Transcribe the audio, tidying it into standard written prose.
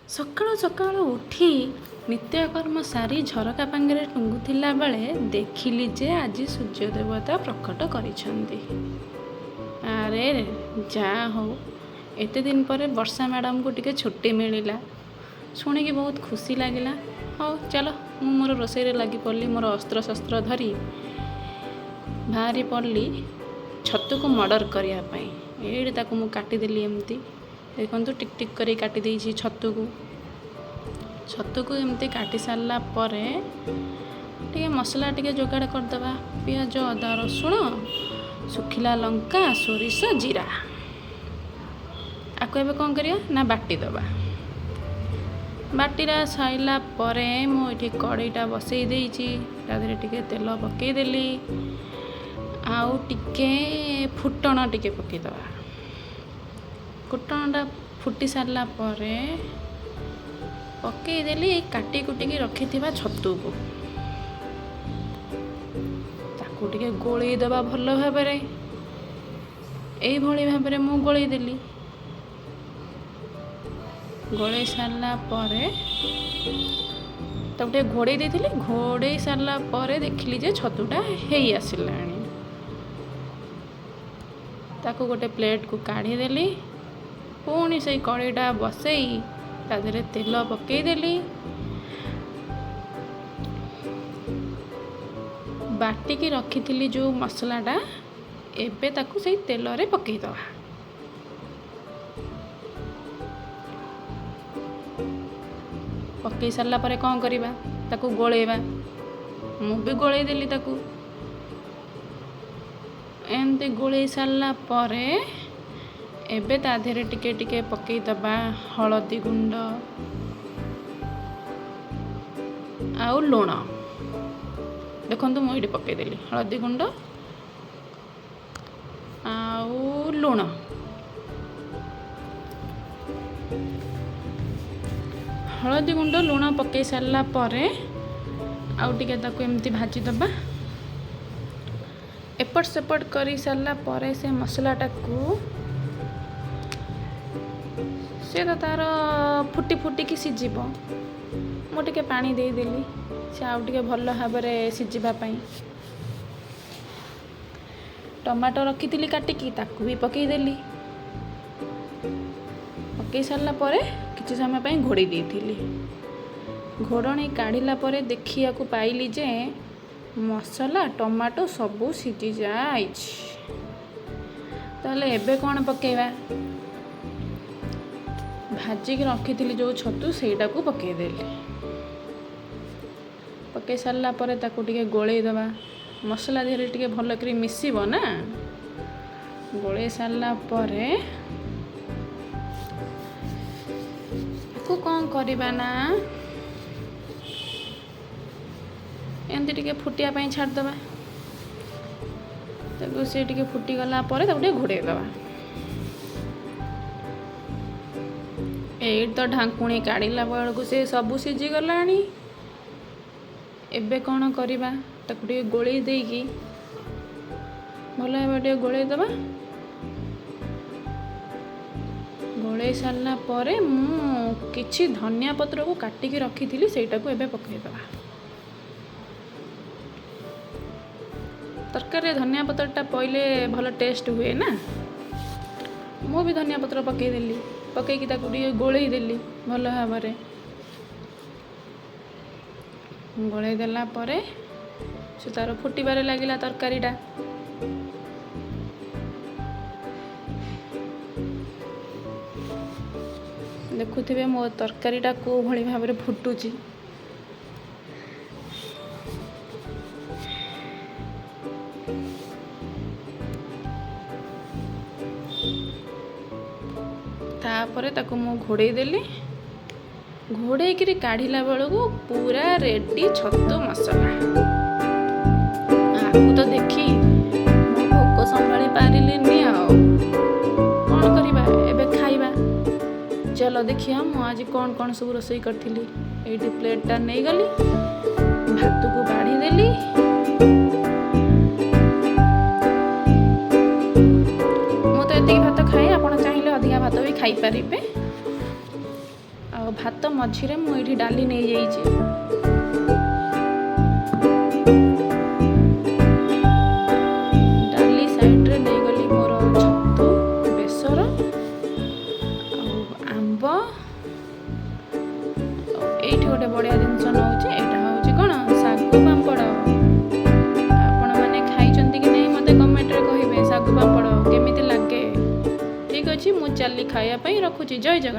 ସକାଳୁ ସକାଳୁ ଉଠି ନିତ୍ୟକର୍ମ ସାରି ଝରକା ପାଖରେ ଟୁଙ୍ଗୁଥିଲା ବେଳେ ଦେଖିଲି ଯେ ଆଜି ସୂର୍ଯ୍ୟ ଦେବତା ପ୍ରକଟ କରିଛନ୍ତି। ଆରେ ଯାହା ହଉ, ଏତେ ଦିନ ପରେ ବର୍ଷା ମ୍ୟାଡ଼ାମକୁ ଟିକେ ଛୁଟି ମିଳିଲା, ଶୁଣିକି ବହୁତ ଖୁସି ଲାଗିଲା। ହଉ ଚାଲ, ମୁଁ ମୋର ରୋଷେଇରେ ଲାଗି ପଡ଼ିଲି। ମୋର ଅସ୍ତ୍ରଶସ୍ତ୍ର ଧରି ବାହାରି ପଡ଼ିଲି ଛତୁକୁ ମର୍ଡ଼ର କରିବା ପାଇଁ। ଏଇଠି ତାକୁ ମୁଁ କାଟିଦେଲି ଏମିତି, ଦେଖନ୍ତୁ, ଟିକ୍ ଟିକ୍ କରି କାଟି ଦେଇଛି ଛତୁକୁ। ଛତୁକୁ ଏମିତି କାଟି ସାରିଲା ପରେ ଟିକେ ମସଲା ଟିକେ ଯୋଗାଡ଼ କରିଦେବା। ପିଆଜ, ଅଦା, ରସୁଣ, ଶୁଖିଲା ଲଙ୍କା, ସୋରିଷ, ଜିରା, ଆକୁ ଏବେ କ'ଣ କରିବା ନା ବାଟିଦେବା। ବାଟିଲା ସାରିଲା ପରେ ମୁଁ ଏଠି କଡ଼େଇଟା ବସେଇ ଦେଇଛି। ତା ଦେହରେ ଟିକେ ତେଲ ପକାଇଦେଲି ଆଉ ଟିକେ ଫୁଟଣ ଟିକେ ପକାଇଦେବା। ଫୁଟଣଟା ଫୁଟି ସାରିଲା ପରେ ପକାଇଦେଲି କାଟି କୁଟିକି ରଖିଥିବା ଛତୁକୁ। ତାକୁ ଟିକେ ଗୋଳେଇ ଦେବା ଭଲ ଭାବରେ। ଏଇଭଳି ଭାବରେ ମୁଁ ଗୋଳେଇ ଦେଲି। ଗୋଳେଇ ସାରିଲା ପରେ ତାକୁ ଟିକେ ଘୋଡ଼େଇ ଦେଇଥିଲି। ଘୋଡ଼େଇ ସାରିଲା ପରେ ଦେଖିଲି ଯେ ଛତୁଟା ହେଇ ଆସିଲାଣି। ତାକୁ ଗୋଟେ ପ୍ଲେଟ୍କୁ କାଢ଼ିଦେଲି। ପୁଣି ସେଇ କଡ଼େଇଟା ବସେଇ ତା ଦେହରେ ତେଲ ପକାଇଦେଲି। ବାଟିକି ରଖିଥିଲି ଯେଉଁ ମସଲାଟା, ଏବେ ତାକୁ ସେଇ ତେଲରେ ପକାଇଦେବା। ପକାଇ ସାରିଲା ପରେ କ'ଣ କରିବା? ତାକୁ ଗୋଳେଇବା। ମୁଁ ବି ଗୋଳେଇ ଦେଲି ତାକୁ। ଏମିତି ଗୋଳେଇ ସାରିଲା ପରେ ଏବେ ତା ଦେହରେ ଟିକେ ଟିକେ ପକାଇଦେବା ହଳଦୀ ଗୁଣ୍ଡ ଆଉ ଲୁଣ। ଦେଖନ୍ତୁ, ମୁଁ ଏଇଠି ପକାଇଦେଲି ହଳଦୀ ଗୁଣ୍ଡ ଆଉ ଲୁଣ। ହଳଦୀ ଗୁଣ୍ଡ ଲୁଣ ପକାଇ ସାରିଲା ପରେ ଆଉ ଟିକେ ତାକୁ ଏମିତି ଭାଜିଦେବା। ଏପଟ ସେପଟ କରି ସାରିଲା ପରେ ସେ ମସଲାଟାକୁ ସେ ତ ତା'ର ଫୁଟି ଫୁଟିକି ସିଝିବ। ମୁଁ ଟିକେ ପାଣି ଦେଇଦେଲି ସେ ଆଉ ଟିକେ ଭଲ ଭାବରେ ସିଝିବା ପାଇଁ। ଟମାଟୋ ରଖିଥିଲି କାଟିକି, ତାକୁ ବି ପକାଇଦେଲି। ପକାଇ ସାରିଲା ପରେ କିଛି ସମୟ ପାଇଁ ଘୋଡ଼େଇ ଦେଇଥିଲି। ଘୋଡ଼ଣୀ କାଢ଼ିଲା ପରେ ଦେଖିବାକୁ ପାଇଲି ଯେ ମସଲା, ଟମାଟୋ ସବୁ ସିଝି ଯାଇଛି। ତାହେଲେ ଏବେ କ'ଣ ପକାଇବା? ଭାଜିକି ରଖିଥିଲି ଯେଉଁ ଛତୁ, ସେଇଟାକୁ ପକାଇଦେଲି। ପକାଇ ସାରିଲା ପରେ ତାକୁ ଟିକେ ଗୋଳେଇ ଦେବା। ମସଲା ଦେହରେ ଟିକେ ଭଲ କରି ମିଶିବ ନା। ଗୋଳେଇ ସାରିଲା ପରେ ତାକୁ କ'ଣ କରିବା ନା ଏମିତି ଟିକେ ଫୁଟିବା ପାଇଁ ଛାଡ଼ିଦେବା ତାକୁ। ସେ ଟିକେ ଫୁଟିଗଲା ପରେ ତାକୁ ଟିକେ ଘୋଡ଼େଇ ଦେବା। ଏଇଠି ତ ଢାଙ୍କୁଣୀ କାଢ଼ିଲା ବେଳକୁ ସେ ସବୁ ସିଝିଗଲାଣି। ଏବେ କ'ଣ କରିବା? ତାକୁ ଟିକେ ଗୋଳେଇ ଦେଇକି ଭଲ ଭାବରେ ଟିକେ ଗୋଳେଇ ଦେବା। ଗୋଳେଇ ସାରିଲା ପରେ ମୁଁ କିଛି ଧନିଆ ପତ୍ରକୁ କାଟିକି ରଖିଥିଲି, ସେଇଟାକୁ ଏବେ ପକାଇଦେବା। ତରକାରୀରେ ଧନିଆ ପତ୍ରଟା ପଇଲେ ଭଲ ଟେଷ୍ଟ ହୁଏ ନା। ମୁଁ ବି ଧନିଆ ପତ୍ର ପକାଇଦେଲି। ପକାଇକି ତାକୁ ଟିକେ ଗୋଳେଇ ଦେଲି ଭଲ ଭାବରେ। ଗୋଳେଇ ଦେଲା ପରେ ସେ ତା'ର ଫୁଟିବାରେ ଲାଗିଲା ତରକାରୀଟା। ଦେଖୁଥିବେ ମୋ ତରକାରୀଟା କେଉଁ ଭଳି ଭାବରେ ଫୁଟୁଛି। ତାପରେ ତାକୁ ମୁଁ ଘୋଡ଼େଇ ଦେଲି। ଘୋଡ଼େଇକିରି କାଢ଼ିଲା ବେଳକୁ ପୁରା ରେଡ଼ି ଛତୁ ମସଲା। ଆକୁ ତ ଦେଖି ମୁଁ ଭୋକ ସମ୍ଭାଳି ପାରିଲିନି। ଆଉ କ'ଣ କରିବା? ଏବେ ଖାଇବା। ଚାଲ ଦେଖିବା ମୁଁ ଆଜି କ'ଣ କ'ଣ ସବୁ ରୋଷେଇ କରିଥିଲି। ଏଇଠି ପ୍ଲେଟ୍ଟା ନେଇଗଲି, ଭାତକୁ ବାଢ଼ିଦେଲି। ମୁଁ ତ ଏତିକି ଭାତ ଖାଏ, ଆପଣ ଚାହିଁଲେ ଅଧିକା ଭାତ ବି ଖାଇପାରିବେ। ଆଉ ଭାତ ମଝିରେ ମୁଁ ଏଇଠି ଡାଲି ନେଇଯାଇଛି। ଡାଲି ସାଇଡ଼ରେ ନେଇଗଲି ମୋର ଛତୁ ବେସର ଆଉ ଆମ୍ବ। ଆଉ ଏଇଠି ଗୋଟେ ବଢ଼ିଆ ଜିନିଷ ନେଉଛି। ଏଇଟା ହେଉଛି କ'ଣ? ଶାଗୁ ପାମ୍ପଡ଼। ଆପଣମାନେ ଖାଇଛନ୍ତି କି ନାହିଁ, ମୋତେ କମେଣ୍ଟରେ କହିବେ ଶାଗୁ ପାମ୍ପଡ଼ କେମିତି ଲାଗେ। ଠିକ୍ ଅଛି, ମୁଁ ଚାଲି ଖାଇବା ପାଇଁ। ରଖୁଛି, ଜୟ ଜଗନ୍ନାଥ।